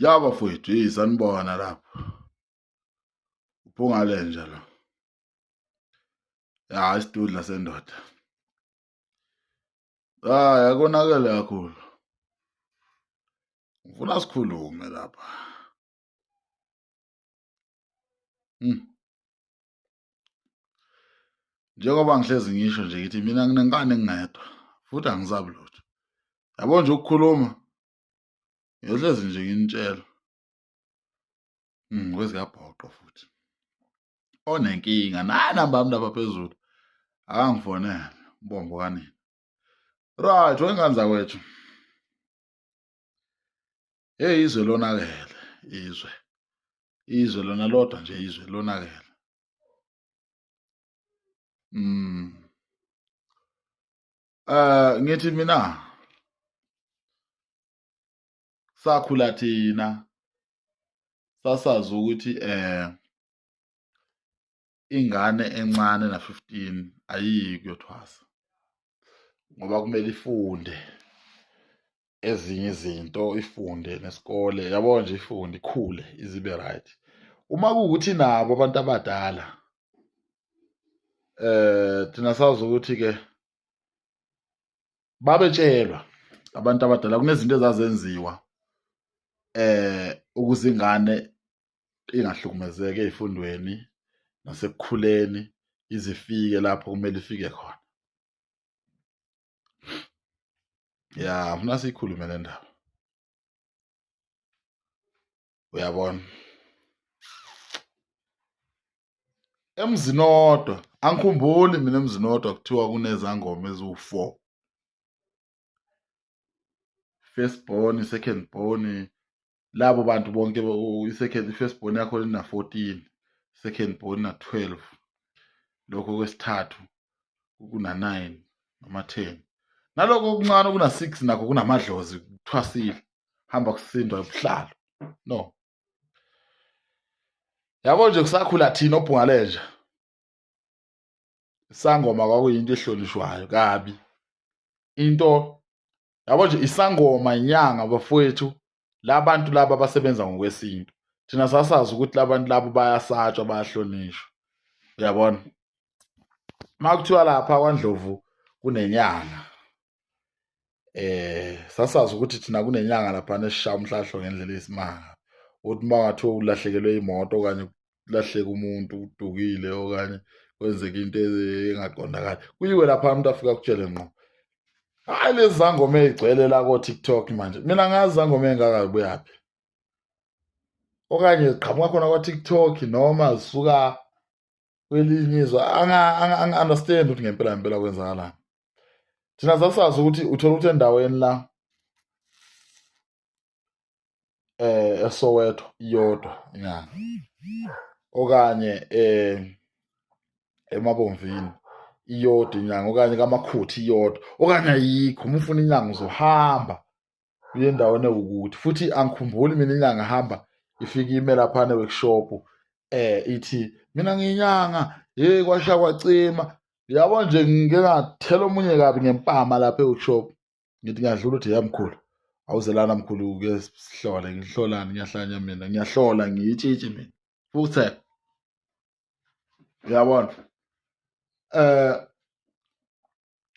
Ya bafowethu, hey sanibona lapho. Uphunga lenja lo. Ya isidudla sendoda. Hayi akonakele kakhulu. Ngifuna sikhulume lapha. Njengoba ngihlezi ngisho nje ngithi mina nginenkani ngingedwa futhi angisabi lutho. Yabo nje ukukhuluma ngiyohlezi nje nginitshela. Kwezikabhoqo futhi. Onenkinga nayi namba yami lapha phezulu. Akangifonele umbombo kanini. Right, wengane zakwethu. Hey izwe lonakele, izwe. Izwe lona lodwa nje izwe lonakele. Ngithi mina sakhula thina sasazi ukuthi ingane encane na 15 ayiyi kuyothwasa ngoba kumele ifunde ezinye izinto, ifunde nesikole, yabo nje, ifunde ikhule izibe right. Uma kuwukuthi nabo abantu abadala thina sazi ukuthi ke babetshelwa abantu abadala kunezinto ezazenziwa ukuze ingane ingahlukumezeki ezifundweni nasekukhuleni izifike lapho kumele ifike khona. Ya, ngifuna siyikhulume le ndaba. Uyabona? Emzini owodwa, angikhumbuli mina emzini owodwa kuthiwa kunezangoma eziwu-4. First born, second born, labo bantu bonke i-second, i-first born yakho ina 14, second born ina 12, lokho kwesithathu kuna 9 noma 10, nalokho okuncane kuna 6 nakho kunamadlozi, kuthwasile, hamba kusindwa ubuhlalo. No, yabo nje kusakhula thina obhungalenja, isangoma kwakuyinto ehlonishwayo kabi. Into yabo nje isangoma inyanga bafowethu, labantu laba abasebenza ngokwesintu, thina sasazi ukuthi labantu labo bayasatshwa, bayahlonishwa. Uyabona, makuthiwa lapha kwaNdlovu kunenyanga, sasazi ukuthi thina kunenyanga lapha nesishaya umhlahlo ngendlela eyisimanga, ukuthi uma ngathiwa ulahlekelwe imoto okanye kulahleka umuntu udukile okanye kwenzeka into engaqondakali, kuyiwe lapha umuntu afika akutshele ngqo. Hayi lezi zangoma ey'gcwele la ko-TikTok manje, mina ngazi zangoma ey'ngaka zibuyaphi, okanye ziqhamuka khona kwa-TikTok noma zisuka kwelinye izwe. Angi-understand ukuthi ngempela ngempela kwenzakalani. Thina sasazi ukuthi uthola ukuthi endaweni la eSoweto iyodwa inyanga, okanye eMabomvini iyodwa inyanga, okanye kaMakhuthi iyodwa, okanye ayikho. Uma ufuna inyanga uzohamba uye endaweni ewukuthi. Futhi angikhumbuli mina inyanga ihamba ifike ime laphana e-workshop ithi mina ngiyinyanga, hey kwasha kwacima. Yabo nje ngike ngathela omunye kabi ngempama lapha e-workshop, ngithi ngiyadlula uthi ya mkhulu, awuzelana mkhulu ke sihlole. Ngihlolani? Ngiyahlanya mina, ngiyahlola, ngiyitshitshi mina futhi, uyabona.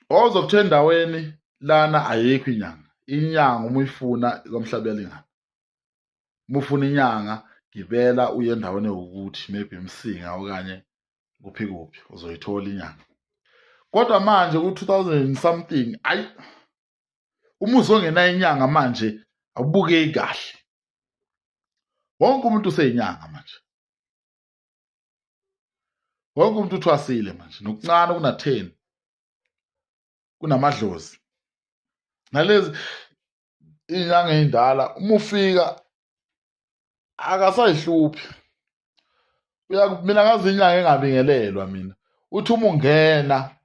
Ozokuthiwa endaweni lana ayikho inyanga, inyanga uma uyifuna kwamhlaba uyalingana. Uma ufuna inyanga gibela uye endaweni ewukuthi maybe eMsinga okanye kuphi kuphi, uzoyithola inyanga. Kodwa manje ku-2000 something, ayi uma uzongenayo inyanga manje awubukeki kahle. Wonke umuntu useyinyanga manje, wonke umuntu uthwasile manje, nokuncane kuna-10 kunamadlozi. Nalezi inyanga ey'ndala uma ufika akasayihluphi. Mina ngazi inyanga engabingelelwa mina, uthi uma ungena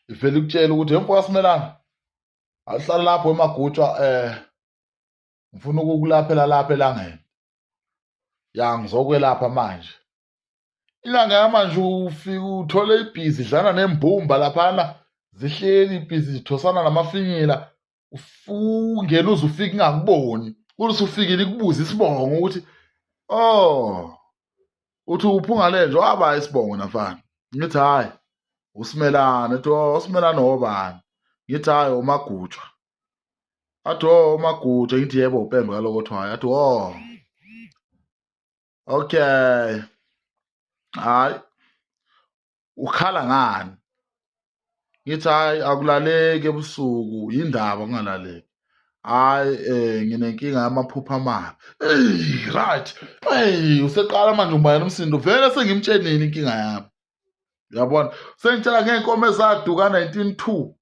ivele ikutshela ukuthi emfo kaSimelane ahlala lapho eMagutshwa, ngifuna ukukulaphela lapha elangeni, ya ngizokwelapha manje. Ilanga yamanje ufika uthole ibhizi idlana nembumba laphana, zihleli ibhizi zithosana namafinyila, ungena uze ufike ingakuboni. Kuthi usufikile ikubuza isibongo ukuthi oh uthi uphunga lenje waba isibongo nafana. Ngithi hayi uSimelane, ethi oh uSimelane obani? Ngithi hayi uMagutshwa. Athi oh uMagutshwa, ngithi yebo uPembe kalokothwayo. Athi oh okay. Hayi ukhala ngani? Ngithi hayi akulaleki ebusuku, yindaba kungalaleki. Hayi nginenkinga yamaphupho amabi. Hey right. Hey useqala manje ungibangela umsindo vele sengimtshenile inkinga yami. Uyabona? Sengitshela ngeenkomo ezaduka 1902.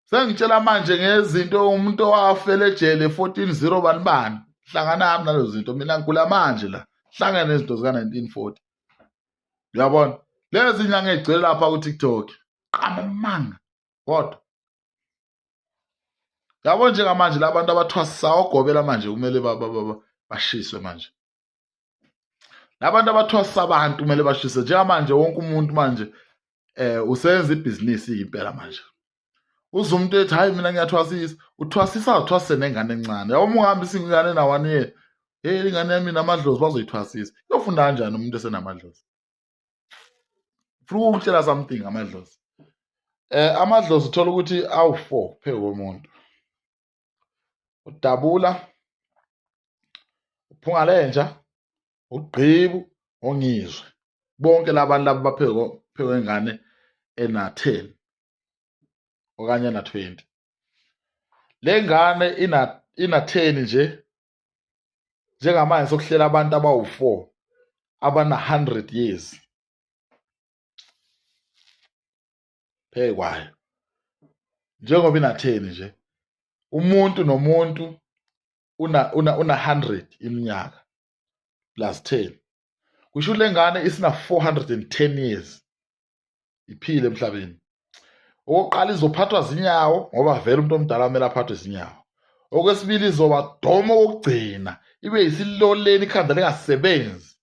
Sengitshela manje ngezinto umuntu owafela ejele 14 bani bani. Hlangana nami nalezo zinto mina ngigula manje la. Hlangana nezinto zika 1940. Uyabona? Lezi nyanga egcwele lapha ku TikTok. Qamba amanga. Kodwa yabo njengamanje labantu abathwasisa ogobela manje kumele bashiswe manje. Labantu abathwasisa abantu kumele bashiswe njengamanje wonke umuntu manje usenza ibhizinisi impela manje. Uze umuntu ethi hayi mina ngiyathwasisa, uthwasisa uthwasise nengane encane. Yabo uma ungahambisa ingane na 1 year, hey ingane yami namadlozi bazoyithwasisa. Uyofunda kanjani umuntu esenamadlozi? Ufuna ukukutshela something amadlozi. Amadlozi uthola ukuthi awu4 phezu komuntu. Udabula, uphunga lenja, ugqibu, ongizwe. Bonke labantu laba baphezu kwengane ena 10 okanye ena 20. Le ngane ina 10 nje njengamanje sokuhlela abantu abawu4 abana 100 years phekwayo njengoba ina 10 nje umuntu nomuntu una 100 iminyaka plus 10 kusho le ngane isina 410 years iphile emhlabeni. Okokuqala izophathwa zinyawo ngoba vele umuntu omdala kumele aphathwe zinyawo. Okwesibili izoba domo kokugcina ibe yisiloleni ikhanda lingasebenzi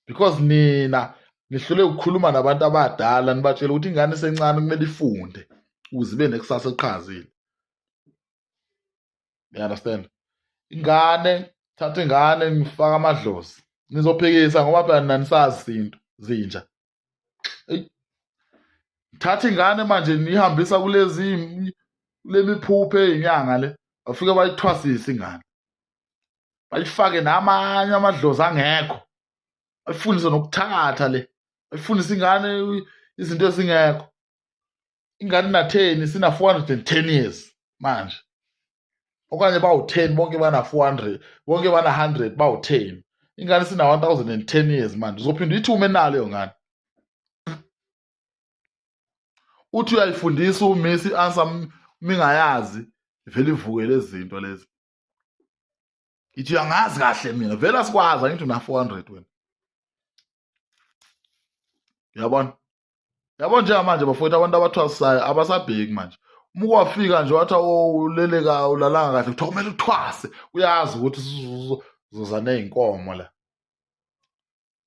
because nina nihlule ukukhuluma nabantu abadala nibatshela ukuthi ingane esencane kumele ifunde ukuze ibe nekusasa eliqhakazile. You understand? Ingane, thatha ingane nifaka amadlozi. Nizophikisa ngoba phela nina nisazi isintu zinja. Thatha ingane manje nihambisa kulezi lemiphupho eyinyanga le bafike bayithwasise ingane bayifake namanye amadlozi angekho bayifundise nokuthakatha le bayifundise ingane izinto ezingekho ingane na-10 sina 410 years manje okanye bawu-10 bonke bana-400 bonke bana-100 bawu-10 ingane sina 1010 years manje uzophinda uyithume nalo leyo ngane uthi uyayifundisa umisi i-answer mingayazi vele ivuke lezi zinto lezi ithi uyangazi kahle mina vele asikwazi angithi una 400 wena uyabona yabo njengamanje bafowethu abantu abathwasisayo abasabheki manje uma ukwafika nje wathi ulele ka ulalanga kahle kuthiwa kumele uthwase uyazi ukuthi uzoza ney'nkomo la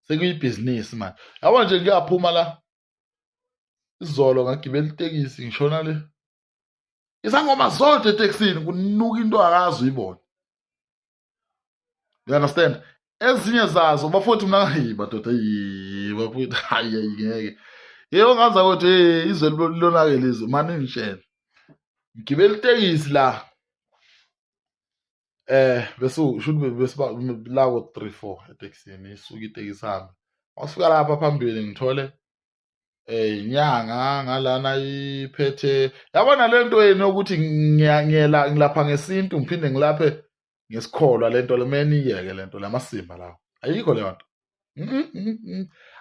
sekuyibhizinisi manje yabo nje ngiyaphuma la izolo ngagibela itekisi ngishona le isangoma zodwa etekisini kunuka into akazi uyibona you understand ezinye zazo bafowethu mina hayi madoda yi bafowethu hayi ngeke yebo ngaza ukuthi hey izwe lonakele izwe mani ngitshela ngigibela itekisi la bese shuthi besiba la ko 3 4 etekisini isuka itekisi hambe wasifika lapha phambili ngithole inyanga ngalana iphethe yabona lento yenu yokuthi ngiyangela ngilapha ngesintu ngiphinde ngilaphe ngesikholwa lento le meni iyeke lento lamasimba lawo ayikho leyo nto.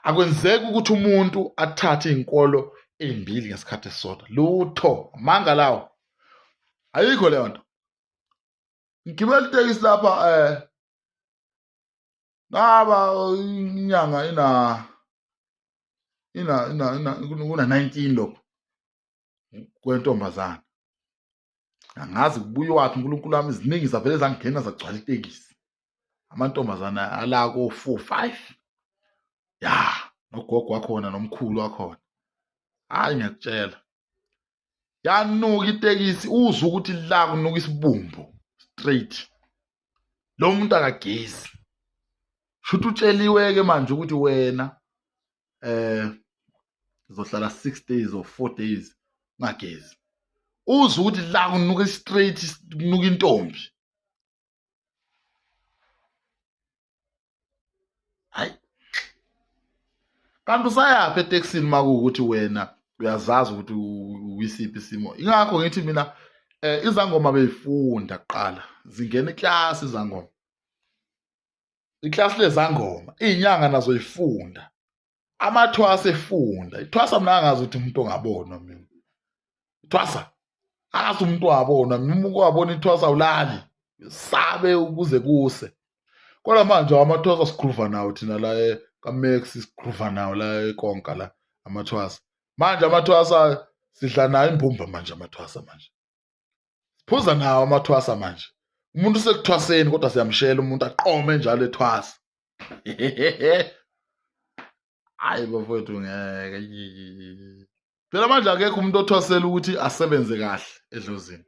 Akwenzeki ukuthi umuntu athathe izinkolo ezimbili ngesikhathi esisodwa lutho amanga lawo ayikho leyo nto. Ngigibela itekisi lapha ngaba inyanga ina ina ina ina kuna 19 lokho kwentombazana angazi kubuye waphi uNkulunkulu wami iziningi zavele zangena zagcwala itekisi amantombazana ala ko 4 5 ya nogogo wakhona nomkhulu wakhona hayi ngiyakutshela yanuka itekisi uzwe ukuthi la kunuka isibumbu straight. Lo muntu akagezi. Shuthi utsheliwe ke manje ukuthi wena uzohlala 6 days or 4 days ungagezi. Uzwe ukuthi la kunuka straight, kunuka intombi. Hayi, kanti usayaphi etekisini makuwukuthi wena uyazazi ukuthi uyisiphi isimo? Ingakho ngithi mina izangoma beyifunda kuqala, zingena iklasi izangoma, iklasi lezangoma, izinyanga nazo ifunda, amathwasa efunda. Ithwasa mina angazi ukuthi umuntu ongabonwa, mina ithwasa akazi umuntu wabonwa mina. Uma ukwabona ithwasa ulali sabe ukuze kuse. Kodwa manje amathwasa sigroova nawo thina la kaMax, sigroova nawo la eKonka la amathwasa. Manje amathwasa sidla nayo imbumba manje, amathwasa manje siphuza nawo amathwasa manje. Umuntu usekuthwaseni kodwa siyamshela umuntu aqome njalo ethwasa. Hayi bafowethu, ngeke phela manje akekho umuntu othwasela ukuthi asebenze kahle edlozini.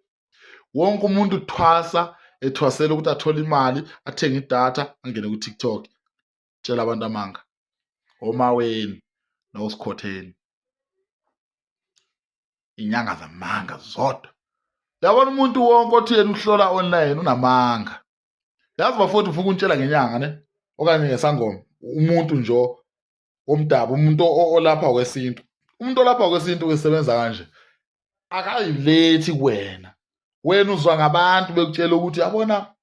Wonke umuntu uthwasa ethwasela ukuthi athole imali, athenge idatha, angene ku-TikTok, tshela abantu amanga, omaweni nosikhotheni, inyanga zamanga zodwa. Yabona, umuntu wonke othi yena uhlola online unamanga. Yazi bafowethu, ufuna ukuntshela ngenyanga ne okanye ngesangoma, umuntu nje womdabu, umuntu olapha kwesintu, umuntu olapha kwesintu usebenza kanje, akayilethi kuwena. Wena uzwa ngabantu bekutshela ukuthi yabona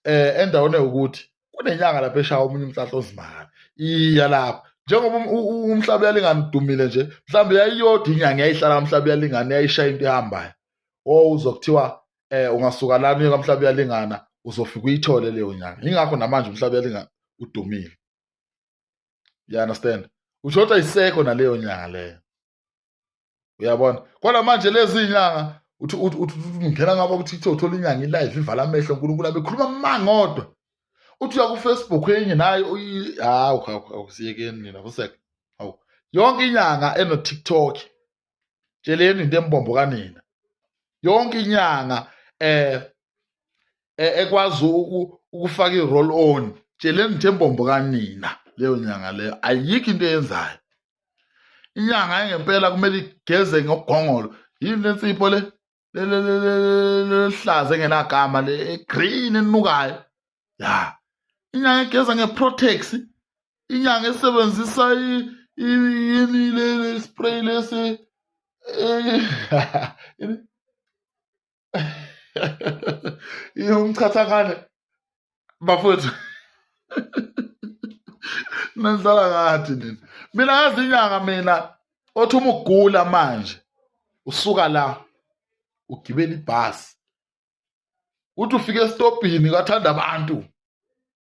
endaweni ukuthi kunenyanga lapha eshaya omunye umhlahla ozimali, iya lapha. Njengoba umhlaba uyalingana udumile nje, mhlawumbe yayiyodwa inyanga yayihlala umhlaba uyalingana, yayishaya into ehambayo. Oh, uzokuthiwa ungasuka lana uye kamhlaba uyalingana, uzofika uyithole leyo nyanga. Ingakho namanje umhlaba uyalingana udumile. You understand? Usho ukuthi ayisekho naleyo nyanga leyo, uyabona? Kodwa manje lezi inyanga uthi uthi uthi ungena ngabo ku-TikTok, uthola inyanga i-live, ivala amehlo, uNkulunkulu abekhuluma amanga. Odwa uthi uya ku-Facebook enye nayo, hawu hawu hawu, siyekeni nina kuseke. Hawu, yonke inyanga eno-TikTok, tsheleni into embombo kanina. Yonke inyanga ekwazi ukufaka i-roll on, tsheleni into embombo kanina. Leyo nyanga leyo ayikho into eyenzayo. Inyanga yangempela kumele igeze ngogongolo. Yini lensipho le lehlaza engenagama, le green enukayo? Ya, inyanga egeza ngeprotex, inyanga esebenzisa yini le spray lesi, umchathakane. Bafowethu, nenzala ngathi nina. Mina ngazi inyanga mina othi uma ugula manje usuka la ugibela ibhasi, uthi ufike esitobhini kathanda abantu,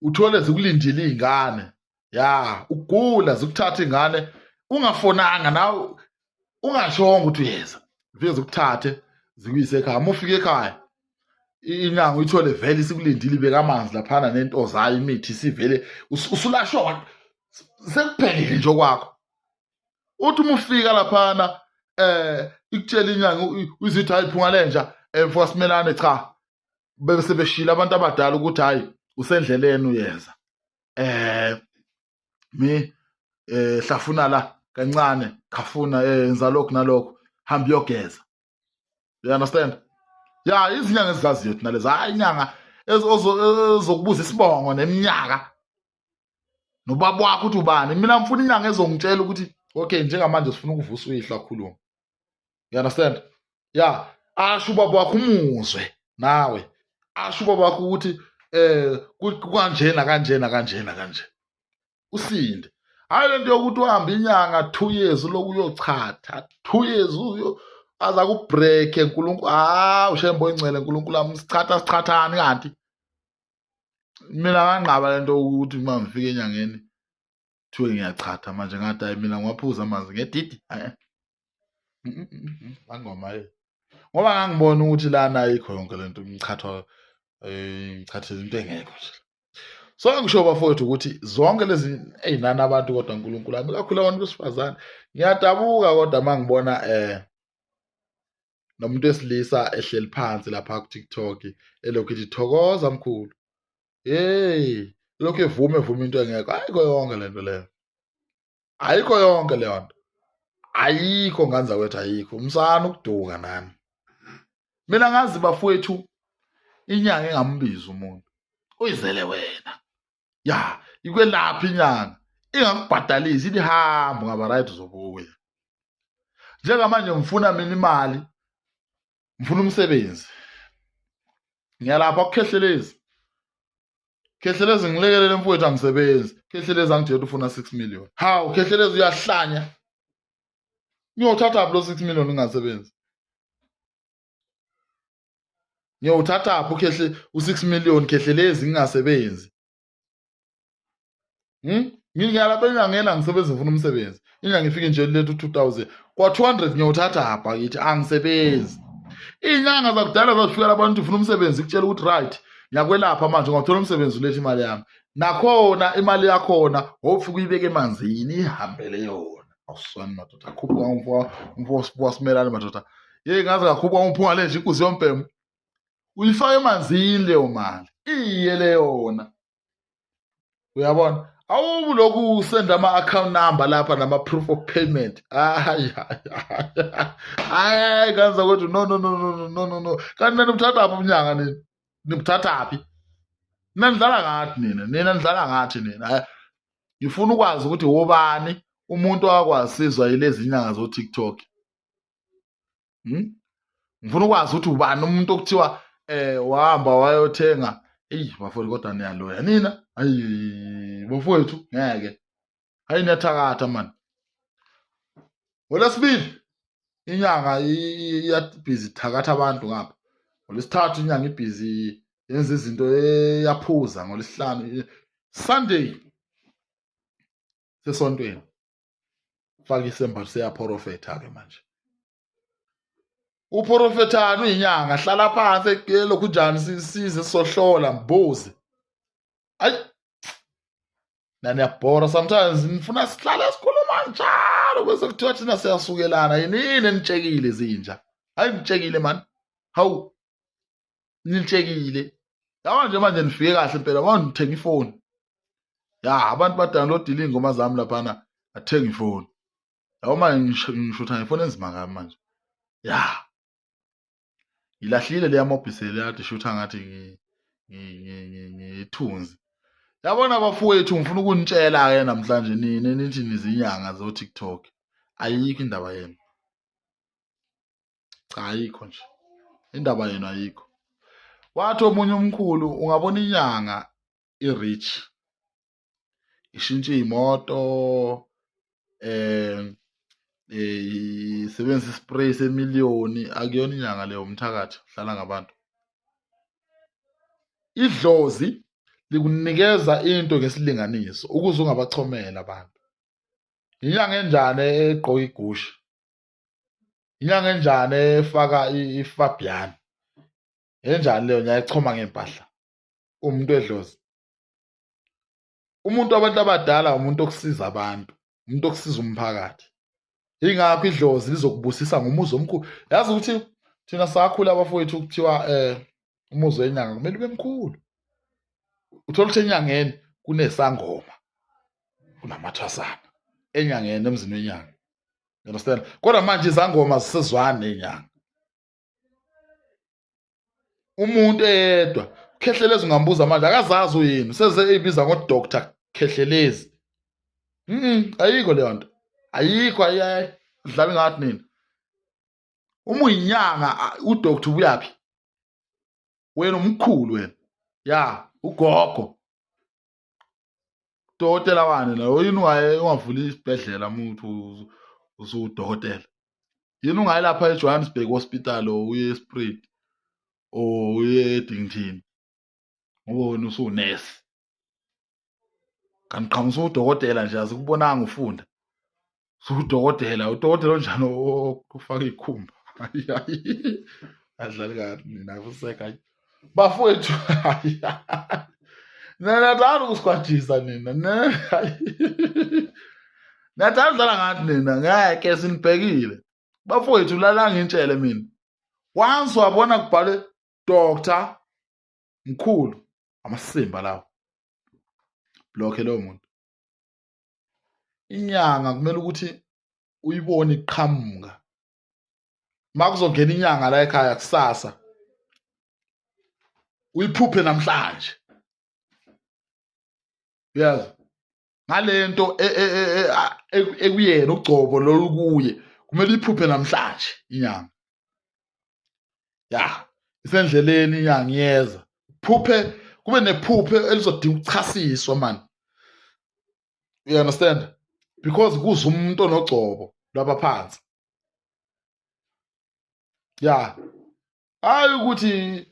uthole zikulindile iy'ngane. Ya, ugula, zikuthatha ingane ungafonanga nawe, ungashongo ukuthi uyeza, zifike zikuthathe zikuyise ekhaya. Uma ufika ekhaya, inyanga uyithole vele isikulindile, ibeka amanzi laphana nento zayo, imithi isivele, usulashwa, sekuphelile nje okwakho. Uthi uma ufika laphana ikutshela inyanga, uzithi hayi, phunga lenja, mfoka Simelane, cha, bese beshila abantu abadala ukuthi hayi, usendleleni uyeza, mi hlafuna la kancane, khafuna, enza lokhu nalokho, hamba uyogeza. You understand? Ya, izinyanga ezizaziyo thina lezi. Hayi, inyanga ezokubuza isibongo neminyaka nobaba wakho ukuthi ubani. Mina ngifuna inyanga ezongitshela ukuthi okay, njengamanje sifuna ukuvusa uyihlo akhulume. You understand? Ya, asho ubaba wakho, umuzwe nawe, asho ubaba wakho ukuthi kukanjena kanjena kanjena kanje, usinde. Hayi lento yokuthi uhambe inyanga 2 years lokhu uyochatha 2 years, uyo aza kubreak. Unkulunkulu, ah, ushembo ingcwele, uNkulunkulu ami, sichatha sichathani kanti? Mina nganqaba lento ukuthi uma ngifika enyangeni kuthiwe ngiyachatha. Manje ngathi hayi, mina ngiwaphuza amanzi ngedidi. Hayi, angoma ye, ngoba ngangibona ukuthi lana ayikho yonke lento, ngichathwa, ngichathela into engekho nje. So ngisho bafowethu ukuthi zonke lezi ey'nani abantu, kodwa uNkulunkulu ami, kakhulu abantu besifazane, ngiyadabuka kodwa uma ngibona nomuntu wesilisa ehleli phansi lapha ku-TikTok elokhu ithi thokoza mkhulu. Hey, lokhu evume evuma into engekho. Ayikho yonke lento leyo. Ayikho yonke leyo nto. Ayikho ngane zakwethu ayikho. Umsana ukuduka nani. Mina ngazi bafowethu inyanga engambiza umuntu. Uyizele wena. Ya, ikwelapha inyanga. Ingakubhadalisi ithi hamba ungaba right uzobuya. Njengamanje ngifuna mina imali. Ngifuna umsebenzi. Ngiyalapha kukhehlelezi. Khehlelezi ngilekelele mfowethu angisebenzi. Khehlelezi angitshela ufuna 6 million. Hawu Khehlelezi uyahlanya. Ngiyothatha phi lo 6 million ngingasebenzi? Ngiyowuthatha phi ukhehle u6 million Khehlelezi ngingasebenzi? Ngiyalapha enyangeni angisebenzi ngifuna umsebenzi. Inyanga ifike nje lethu 2000. Kwa 200 ngiyowuthatha phi kithi angisebenzi. Inyanga zakudala zazifikela abantu ufuna umsebenzi kutshela ukuthi right ngiyakwelapha manje ungathola umsebenzi ulethe imali yami. Nakhona imali yakhona wofika uyibeke emanzini ihambele yona. Awuswani madoda akhuphuka umfo umfo wasimelane madoda. Yey ngaze ngakhuphuka umphunga le nje inkuzi yombhemu. Uyifaka emanzini leyo mali. Iye leyona. Uyabona? Awubu lokhu usenda ama-account number lapha nama-proof of payment. Hayi hayi kanza ukuthi no no no no no no no. Kanti nina nibuthathaphi ubunyanga nina? Nibuthathaphi? Nina nidlala ngathi nina, nina nidlala ngathi nina. Ngifuna ukwazi ukuthi wobani umuntu owakwasizwa yilezi nyanga zo-TikTok. Ngifuna ukwazi ukuthi ubani umuntu okuthiwa wahamba wayothenga. Eyi bafowethu kodwa niyaloya nina. Ayi bafowethu ngeke. Hayi niyathakatha man. Ngolwesibili inyanga iyabhizi ithakatha abantu ngapha. Ngolwesithathu inyanga ibhizi yenza izinto eyaphuza. Ngolwesihlanu Sunday sesontweni faka isembatho seyaprofetha ke manje. Uprofethani uyinyanga hlala phansi elokhu njani size sohlola mbuzi. Ayi nani yabhora sometimes nifuna sihlale sikhuluma njalo bese kuthiwa thina siyasukelana yini nitshekile zinja. Hayi nitshekile man. Hawu nitshekile. Yabo nje manje nifike kahle impela manje ngithenga ifoni. Ya abantu badownloadile iy'ngoma zami laphana athenga ifoni. Yabo manje ngishutha ngefoni enzima kabi manje. Ya ngilahlile leya mobhisele kade shutha ngathi ngithunzi. Yabona bafowethu ngifuna ukunitshela-ke namhlanje nina nithi nizinyanga zo-TikTok. Ayikho indaba yenu. Cha ayikho nje. Indaba yenu ayikho. Wathi omunye umkhulu ungabona inyanga i-rich ishintshe iy'moto isebenzisa ispray semiliyoni akuyona inyanga leyo umthakathi uhlala ngabantu. Idlozi likunikeza into ngesilinganiso ukuze ungabachomela abantu. Inyanga enjani egqoka igusha? Inyanga enjani efaka iFabian? Enjani leyo nyanga echoma ngempahla? Umuntu edlozi. Umuntu wabantu abadala umuntu okusiza abantu, umuntu okusiza umphakathi. Ingakho idlozi lizokubusisa ngomuzi omkhulu. Yazi ukuthi thina sakhula abafowethu kuthiwa umuzi wenyanga kumele ube mkhulu. Uthola ukuthi enyangeni kunesangoma, kunamathwasana enyangeni emzini wenyanga. You understand? Kodwa manje izangoma zisezwani nenyanga. Umuntu eyedwa Khehlelezi ungambuza manje akazazi uyini seze eyibiza ngo Dr Khehlelezi. Ayikho leyo nto. Ayikho ayi dlala ngathi nina. Uma uyinyanga uDr ubuyaphi? Wena umkhulu wena. Ya, ugogo. Dokotela wani la yini ungaye ungavula isibhedlela umuntu usudokotela. Yini ungayi lapha eJohannesburg Hospital or uye eSpruit or uye eDington ngoba wena usunesi. Kanti qhamuka usudokotela nje asikubonanga ufunda. Usudokotela, udokotela onjani ofaka ikhumba? Adlali kabi nina kuseka. Bafowethu niyathanda ukusikwatisa nina. Niyathanda ukudlala ngathi nina ngeke sinibhekile. Bafowethu lala ngintshele mina. Once wabona kubhalwe Doctor Mkhulu. Amasimba lawo. Block lowo muntu. Inyanga kumele ukuthi uyibone iqhamuka. Makuzongena inyanga la ekhaya kusasa uyiphuphe namhlanje. Uyazi? Ngalento e, e, e, ekuyena ugcobo lolukuye kumele iphuphe namhlanje inyanga. Ya, isendleleni inyanga iyeza. Phuphe kube nephuphe elizodinga ukuchasiswa man. You understand? Because kuza umuntu onogcobo lwabaphansi. Ya. Hayi ukuthi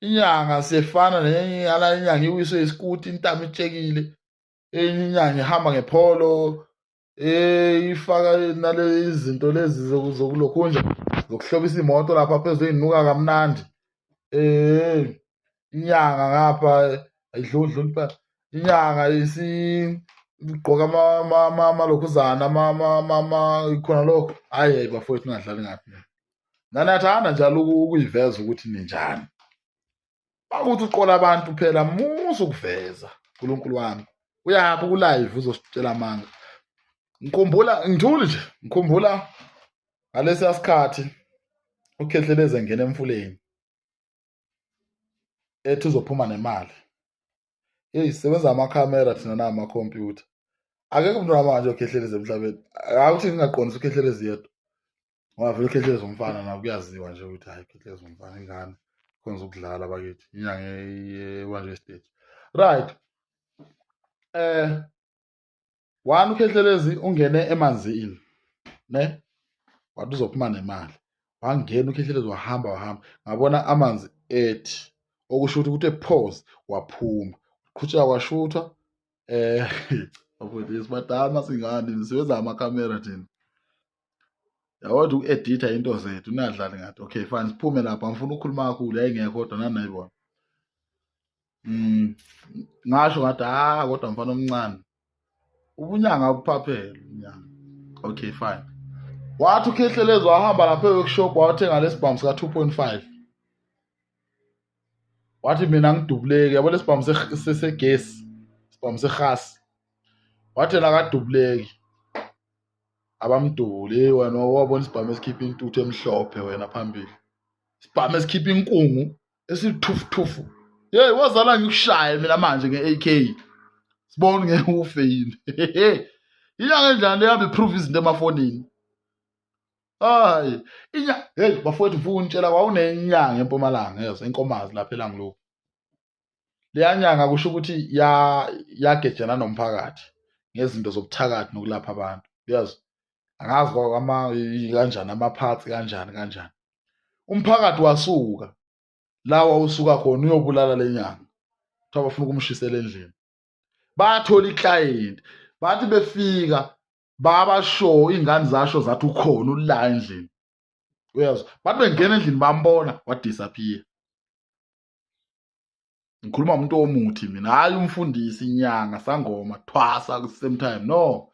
inyanga siyefana nenye ala inyanga iwiswe isikuti intamo itshekile enye inyanga ihamba ngepholo ifaka nale izinto lezi zokulokhunja zokuhlobisa imoto lapha phezulu inuka kamnandi inyanga ngapha ayidludlu phela inyanga isigqoka amalokhuzana khona lokho. Hhayi hayi bafowethu ningadlali ngathi mina. Naniyathanda njalo ukuyiveza ukuthi ninjani. Bakuthi uqola abantu phela musa ukuveza uNkulunkulu wami. Uyaphi ku-live uzositshela amanga. Ngikhumbula ngithuli nje ngikhumbula ngalesiya sikhathi uKhehlelezi engena emfuleni ethi uzophuma nemali. Hey sisebenza amakhamera thina namakhompyutha. Akekho umuntu onamanga nje uKhehlelezi emhlabeni. Akuthi ngingaqondisi uKhehlelezi yedwa. Ngoba vele uKhehlelezi umfana nawo kuyaziwa nje ukuthi hayi uKhehlelezi umfana ingane khonza ukudlala bakithi inyanga ebanjwe stage. Right. One uKhehlelezi ungene emanzini ne wathi uzophuma nemali. Wangena uKhehlelezi wahamba wahamba ngabona amanzi ethi okusho ukuthi kuthe pause waphuma. Qhutsheka kwashuthwa bafowethu sibadala masingane nisebenza amakhamera thina. Yabona uku-editha into zethu ningadlali ngathi. Okay fine siphume lapha ngifuna ukukhuluma kakhulu yayingekho kodwa nani nayibona. Ngasho ngathi ah kodwa mfana omncane ubunyanga ubuphaphele ubunyanga. Okay fine. Wathi uKhehlelezi wahamba lapha e-workshop wathenga lesibhamu sika 2.5. Wathi mina ngidubuleki yabo lesibhamu segesi isibhamu sehasi. Wathi yena akadubuleki. Abamdubuli wena wabona isibhamu esikhipha intuthu emhlophe wena phambili. Isibhamu esikhipha inkungu esithufuthufu. Hey wazala ngikushaye mina manje nge-AK. Sibone ngeke ufe yini. Inyanga enjani leyambe iprove izinto emafonini. Hayi, inya hey bafowethu mfuna unitshela kwawunenyanga eMpumalanga yezwa inkomazi lapha eLangilokhu. Leya nyanga kusho ukuthi yagejana nomphakathi ngezinto zobuthakathi nokulapha abantu. Uyazwa? Angazi kwama kanjani amaphathi kanjani kanjani. Umphakathi wasuka la wawusuka khona uyobulala lenyanga. Kuthiwa bafuna ukumshisela endlini. Bathola iclient bathi befika babasho ingane zasho zathi ukhona ula endlini. Uyazwa? Bathi bengena endlini bambona wadisappear. Ngikhuluma umuntu omuthi mina hayi umfundisi inyanga sangoma thwasa at the same time no.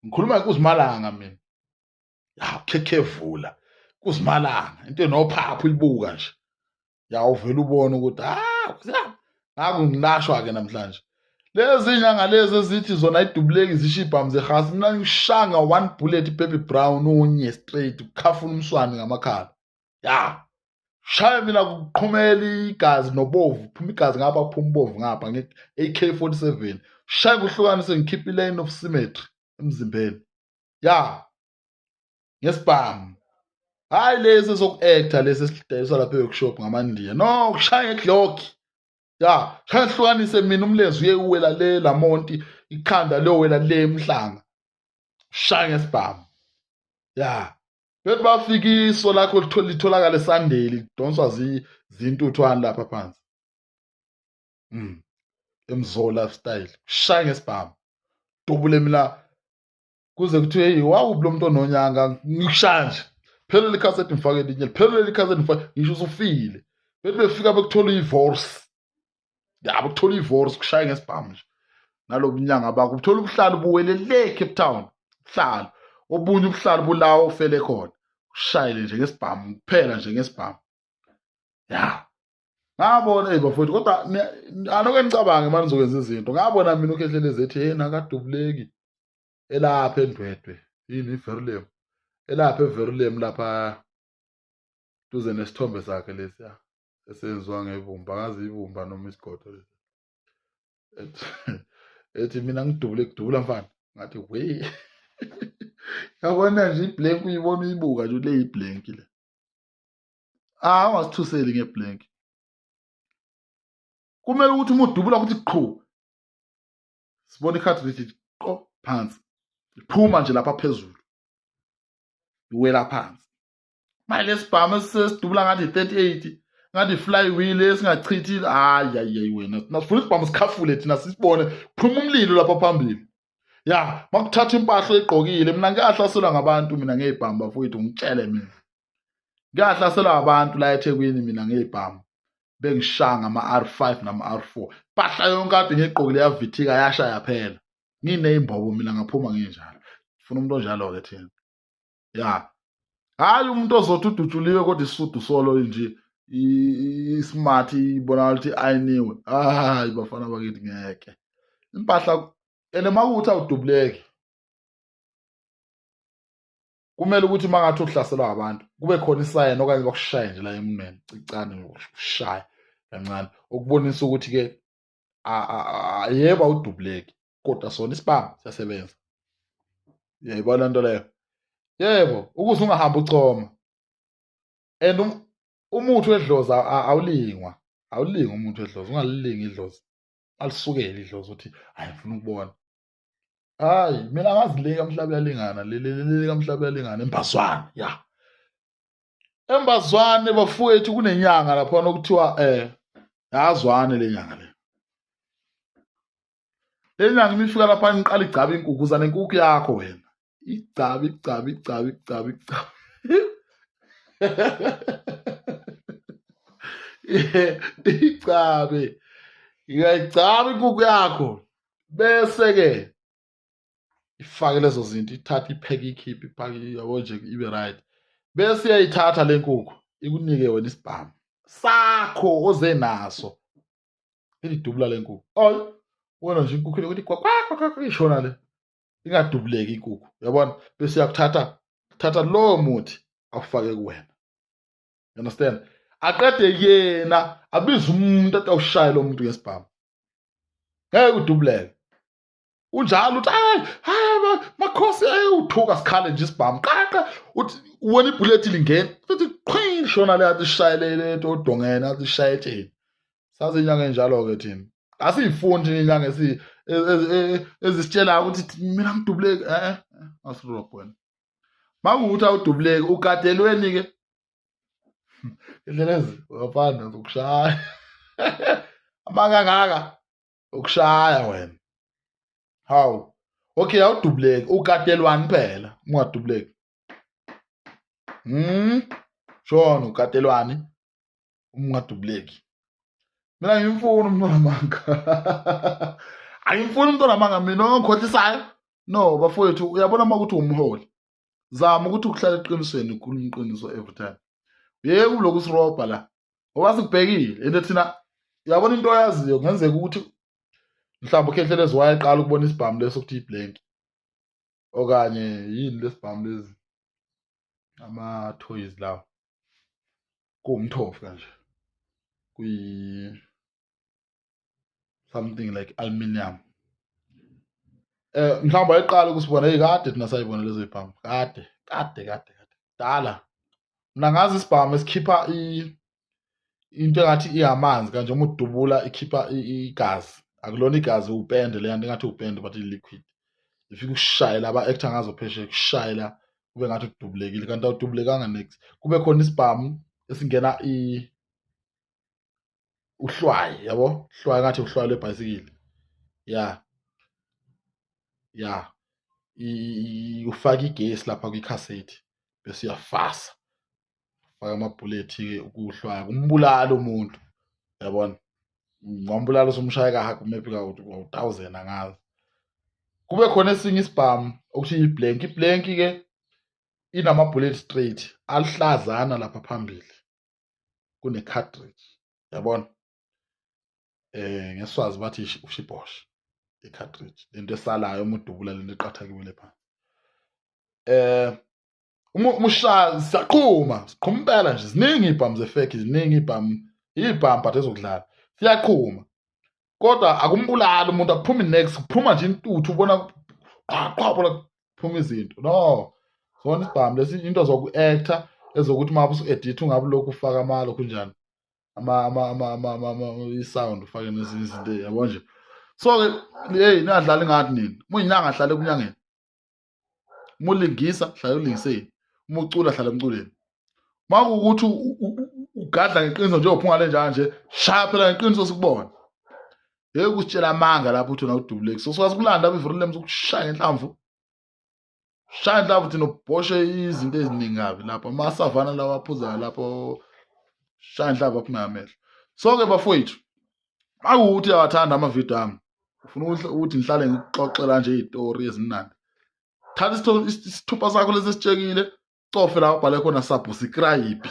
Ngikhuluma kuzimalanga mina. Ya khekhevula kuzimalanga into enophapha uyibuka nje. Ya uvela ubone ukuthi ah ngaku ngilashwa ke namhlanje. Lezi nyanga lezi ezithi zona idubuleki zisho ibhamu zehasi mina ngishanga one bullet baby brown unye straight ukhafuna umswani ngamakhala. Ya shaya mina kuqhumela igazi nobovu phuma igazi ngapha phuma ubovu ngapha nge-AK47 shaya kuhlukanise ngikhipha i-line of symmetry emzimbeni ya ngesibhamu. Hayi lesi soku-actor lesi esidayiswa lapha e-workshop ngamaNdiya no kushaya nge-Glock ya shaya hlukanise mina umlenze uye uwela le lamonti ikhanda liyowela le emhlanga shaya ngesibhamu ya. Bethi bafika iso lakho litholakala esandeli lidonswa zintuthwane lapha phansi. Emzo lifestyle shaya ngesibhamu dubule mina kuze kuthiwe hey wawuphi lo muntu ononyanga ngikushaya nje phela likhasethi ngifake elinye phela likhasethi ngifake ngisho usufile. Bethi befika bekuthola i-divorce ya bekuthola i-divorce kushaya ngesibhamu nje nalobunyanga bakho uthola ubuhlalo buwele le Cape Town ubuhlalo obunye ubuhlalo bulawo ufele khona ushayele nje ngesibhamu kuphela nje ngesibhamu ya. Ngabona ey bafowethu, kodwa anoke nicabange manje nizokwenza izinto. Ngabona mina uKhehlelezi ethi yena akadubuleki elapha eNdwedwe, yini iVerulam, elapha eVerulam lapha duze nesithombe sakhe lesiya esenziwa ngebumba, ngazi ibumba noma isigodo lesi. Ethi mina ngidubule kudubula mfana, ngathi we yabona nje iblank uyibona uyibuka nje le iblank le. Ah, ungasithuseli ngeblank. Kumele ukuthi uma udubula ukuthi qhu sibona i-cartridge qo phansi, iphuma nje lapha phezulu iwela phansi. Manje lesibhamu esidubula ngathi 38 ngathi fly wheel esingachithi, hayi hayi wena, sifuna isibhamu sikhafule thina sisibone kuphuma umlilo lapha phambili. Ya, makuthatha impahla oyigqokile. Mina ngiyahlaselwa ngabantu mina ngey'bhamu bafowethu, ngitshele mina ngiyahlaselwa abantu la eThekwini mina ngey'bhamu, bengishaya ngama-R5 nama-R4, impahla yonke kade ngiyigqokile yavithika yasha yaphela, nginey'mbobo mina ngaphuma nginjalo. Funa umuntu onjalo-ke thina. Ya, hhayi umuntu ozothi udutshuliwe kodwa isudu solo nje i-smart ibonakala ukuthi ayiniwe. Hayi bafana bakithi, ngeke impahla and uma kuwukuthi awudubuleki, kumele ukuthi uma ngathi uhlaselwa abantu kube khona isayini okanye bakushaye nje la emunweni cicane, ushaya kancane ukubonisa ukuthi-ke yebo awudubuleki kodwa sona isibhamu siyasebenza. Uyayibona nto leyo? Yebo, ukuze ungahambi uchoma. And umuthi wedlozi awulingwa, awulingwa umuthi wedlozi, ungalilingi idlozi, alisukele idlozi uthi hayi ngifuna ukubona. Hayi mina ngazilinga mhlaba uyalingana, lelelele kamhlaba uyalingana embazwane, ya. Embazwane bafowethu kunenyanga lapha okuthiwa yazwane le nyanga le. Le nyanga imifika lapha niqala igcaba inkukhu, uza nenkukhu yakho wena. Igcaba igcaba igcaba igcaba igcaba. Igcabe. Iyayigcaba inkukhu yakho. Bese ke ifake lezo zinto, ithathe ipheke ikhiphe iphake, yabo nje ibe right. Bese iyayithatha le nkukhu ikunike wena isibhamu sakho oze naso. Ilidubula le nkukhu. Oy, wena nje inkukhu ukuthi kwa kwa kwa ishona le. Ingadubuleki inkukhu. Uyabona? Bese iyakuthatha, thatha lowo muthi awufake kuwena. You understand? Aqede yena abize umuntu athi awushaye lo muntu ngesibhamu. Ngeke udubuleke. Unjalo uthi hayi hayi makhosi, hey uthuka sikhale nje isibhamu. Qaqa uthi wena ibullet lingena. Futhi qhin shona le athi shayele lento odongeni athi shaye etsheni. Sazi inyanga enjalo ke thina. Asiyifuni thina inyanga ezisitshelayo ukuthi mina ngidubuleke, asirobho wena. Makuwukuthi awudubuleki ugadelweni ke. Indlela bafana zokushaya. Amangangaka ukushaya wena. Hawu. Okay, awudubuleki, ugadelwani phela ungadubuleki. Shona ugadelwani ungadubuleki. Mina ngimfuna umuntu onamanga. Angimfuni umuntu onamanga mina ongikhohlisayo. No bafowethu, uyabona uma kuthi umholi, zama ukuthi ukuhlala eqinisweni, ukhuluma iqiniso every time. Yeke uloku sirobha la ngoba sikubhekile into thina. Uyabona into oyaziyo kungenzeka ukuthi mhlawumbe uKhehlelezi wayeqala ukubona isibhamu leso ukuthi iblank okanye yini lesibhamu lezi ama toys lawo kuwumthofu kanje, kuyi something like aluminium. Mhlawumbe wayeqala ukusibona. Hey, kade thina sayibona lezo zibhamu, kade kade kade kade dala. Mina ngazi isibhamu esikhipha into engathi iyamanzi kanje, uma udubula ikhipha igazi. Akulona igazi, upende leya nto engathi upende but i-liquid. Ifika ukushayela aba-actor ngazo phesheya, kushayela kube ngathi udubulekile kanti awudubulekanga next. Kube khona isibhamu esingena uhlwayi, yabo, hlwayi ngathi uhlwayi lwebhayisikili. Ya ya ufaka igesi lapha kwikhasethi bese uyafasa, faka amabhulethi-ke ukuhlwaya kumbulala umuntu, yabona, wambulala usumshaya ka maybe ka-1000 angazi. Kube khona esinye isibhamu okuthiwa i-blank. I-blank-ke inama-bullet straight aluhlazana lapha phambili, kune-cartridge. Yabona, ngeSwazi bathi ushibhosha i-cartridge, lento esalayo uma udubula, lento eqathakiwele phansi. Uma ushaya siyaqhuma, siqhuma impela nje. Ziningi iy'bhamu ze-fake, ziningi iy'bhamu, iy'bhamu but ezokudlala siyaqhuma, kodwa akumbulali umuntu, akuphumi next, kuphuma nje intuthu, ubona qha qha, bona kuphuma izinto. No, zona isibhamu lesi, into zoku-actor ezokuthi uma usu-edit ungabe lokhu ufaka amalokhu njani i-sound, ufake nezinye izinto, yabo nje. So-ke hey, ningadlali ngathi nini. Uma uyinyanga, hlale ekunyangeni. Uma ulingisa, hlale ulingiseni. Uma ucula, hlala emculweni. Uma kuwukuthi ugadla ngeqiniso njengophunga lenjana nje, shaya phela ngeqiniso sikubona. Ngeke usitshela amanga lapho uthi wena udubuleki. So sikwazi ukulanda lapho iVerulam, sokushaya ngenhlamvu, shaya inhlamvu, thina ubhoshe izinto eziningi kabi lapho, amasavana lawa aphuzayo lapho, shaya inhlamvu aphume amehlo. So-ke bafowethu, makuwukuthi uyawathanda amavidiyo ami, ufuna ukuthi ngihlale ngikuxoxela nje iy'tori ezimnandi, thatha isithupha sakho lesi esitshekile, cofe la ubhale khona subscribe,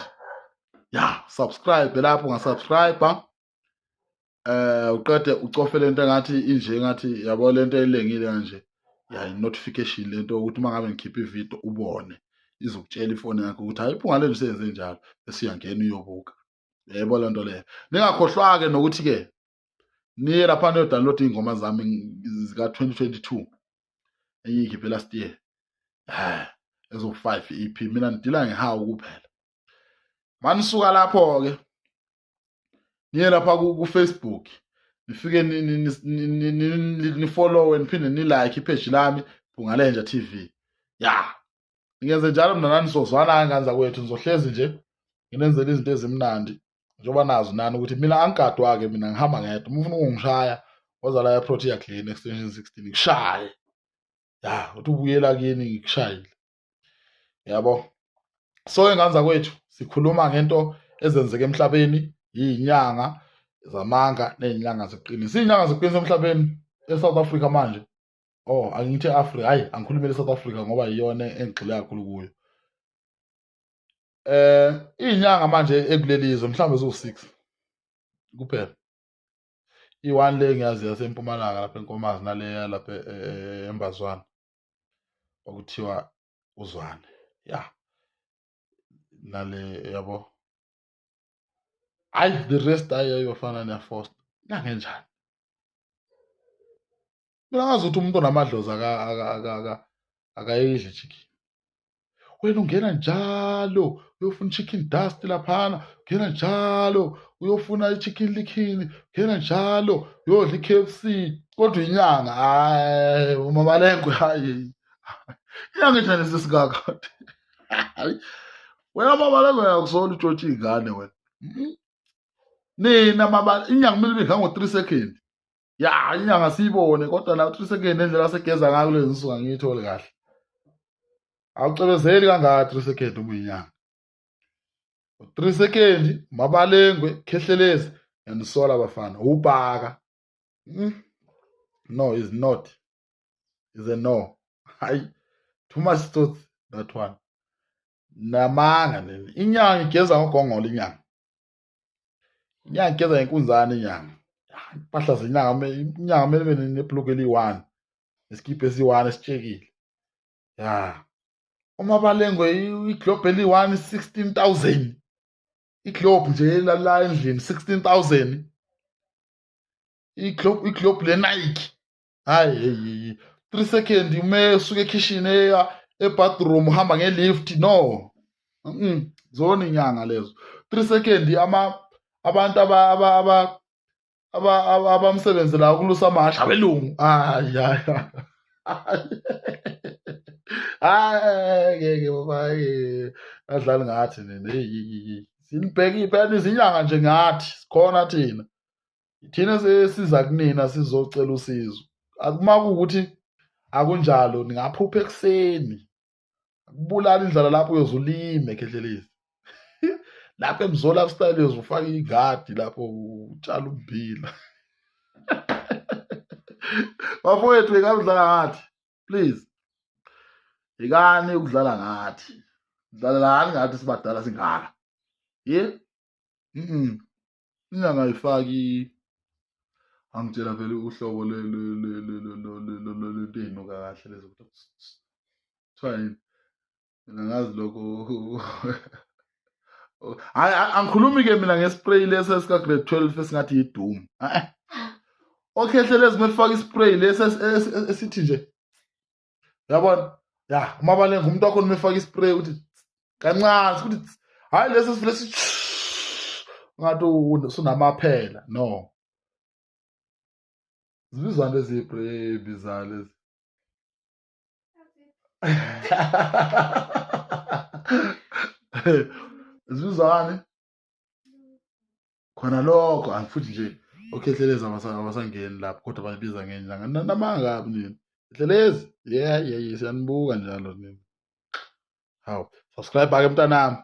ya, subscribe lapho, ungasubscribe, uqede ucofe lento engathi inje, ngathi yabo lento elengile kanje, ya, i-notification lento, ukuthi uma ngabe ngikhipha ividiyo ubone, izokutshela ifoni yakho ukuthi hayi, iphunga lento seyenze njalo, bese uyangena uyobuka. Yebo, le nto leyo. Ningakhohlwa-ke nokuthi-ke niye lapha niyodownload iy'ngoma zami zika-2022 engiyikhiphe last year, ezo-5 EP. Mina ngidila ngehawu kuphela. Manisuka lapho-ke niye lapha ku-Facebook, nifike nifollowe, niphinde ni-like ipage lami, Phungalenja TV. Ya, ngingenze njalo mina nani sozwana ngane zakwethu. Ngizohlezi nje nginenzela izinto ezimnandi njengoba nazi nani ukuthi mina angigadwa-ke, mina ngihamba ngedwa. Uma ufuna ukungishaya, woza la eProtea Glen Extension 16, ngikushaye, ya, uthi ubuyela kini ngikushayile, yabo. So ingane zakwethu, sikhuluma ngento ezenzeka emhlabeni, iy'nyanga zamanga ney'nyanga zeqiniso. Iy'nyanga zeqiniso emhlabeni, e-South Africa manje, oh, angithi e-Africa, hhayi, angikhulumele e-South Africa ngoba iyona engigxile kakhulu kuyo. Iy'nyanga manje ekuleli zwe mhlawumbe ziwu-6 kuphela. I-one le ngiyazi yaseMpumalanga lapha eNkomazi, naleya lapha eMbazwana okuthiwa uZwane, ya, nale, yabo. Hayi, the rest, hayi, ayofana niyafosta inyanga enjani? Mina ngazi ukuthi umuntu onamadlozi akayidli chicken. Wena ungena njalo uyofuna i-chicken dust laphana, ungena njalo uyofuna i-Chicken Licken, ungena njalo uyodla i-KFC, kodwa inyanga, hayi, uMabalengwe, hayi, inyanga enjani sesingaka? Hayi wena Mabalengwe, uyakusola utshontshe iy'ngane wena. Nina mabala, inyanga kumele ibe ngango-3 second, ya, inyanga siyibone, kodwa la 3 second endlela asegeza ngayo kulezi nsuku angiyitholi kahle. Awucebezeli kangaka 3 second uma uyinyanga. 3 second, Mabalengwe, Khehlelezi, ngiyanisola bafana, ubhaka. No, is not, is a no. Hayi, too much thought that one, namanga nini. Inyanga igeza ngogongola, inyanga, inyanga igeza ngenkunzane, inyanga, impahla zenyanga, inyanga kumele ibe nebhuluku eliyi-one, nesikipha esiyi-one esitshekile, ya. UMabalengwe, iglobe eliyi-one, 16,000, iglobe nje la endlini, 16,000 iglobe, iglobe le-Nike. Hayi, hey, 3 second ume usuke ekhishini eya ebathroom, uhamba ngelift. No, zona inyanga lezo. 3 second, ama abantu aba aba aba abamsebenzela ukulusa amasha abelungu. Hayi, hayi, hayi, ngeke baba, adlali ngathi nina. Hey, sinibheke phela izinyanga nje ngathi sikhona thina, thina sesiza kunina sizocela usizo. Akuma kuwukuthi akunjalo, ningaphupha ekuseni kubulala indlala lapho, uyoze ulime Khehlelezi lapho eMzo Lifestyle, uyoze ufake ingadi lapho, utshala ummbila. Bafowethu, ikani ngathi, please, ikani ukudlala ngathi, dlalelani ngathi sibadala singaka ye. Inyanga ayifaki angitshela vele uhlobo lwento ey'nuka kahle lezo kuthiwa yini mina ngazi lokho. Hayi, angikhulumi-ke mina nge-spray lesi esika-grade 12 esingathi yidoom. E-e, okhehlelezi mefaka i-spray lesi esithi nje, uyabona ya umabalenge umuntu wakho nimefaka i-spray ukuthi kancane futhi, hhayi lesi sivele sithi ngathi sunamaphela. No, zibizwa lezi spray biza lezi zibizwani khona lokho. Futhi nje okhehlelezi abasangeni lapho, kodwa bayibiza ngenyanga namanga kabi nina khehlelezi. Yeah, siyanibuka njalo nina. Hawu, subscribe ake mntanami.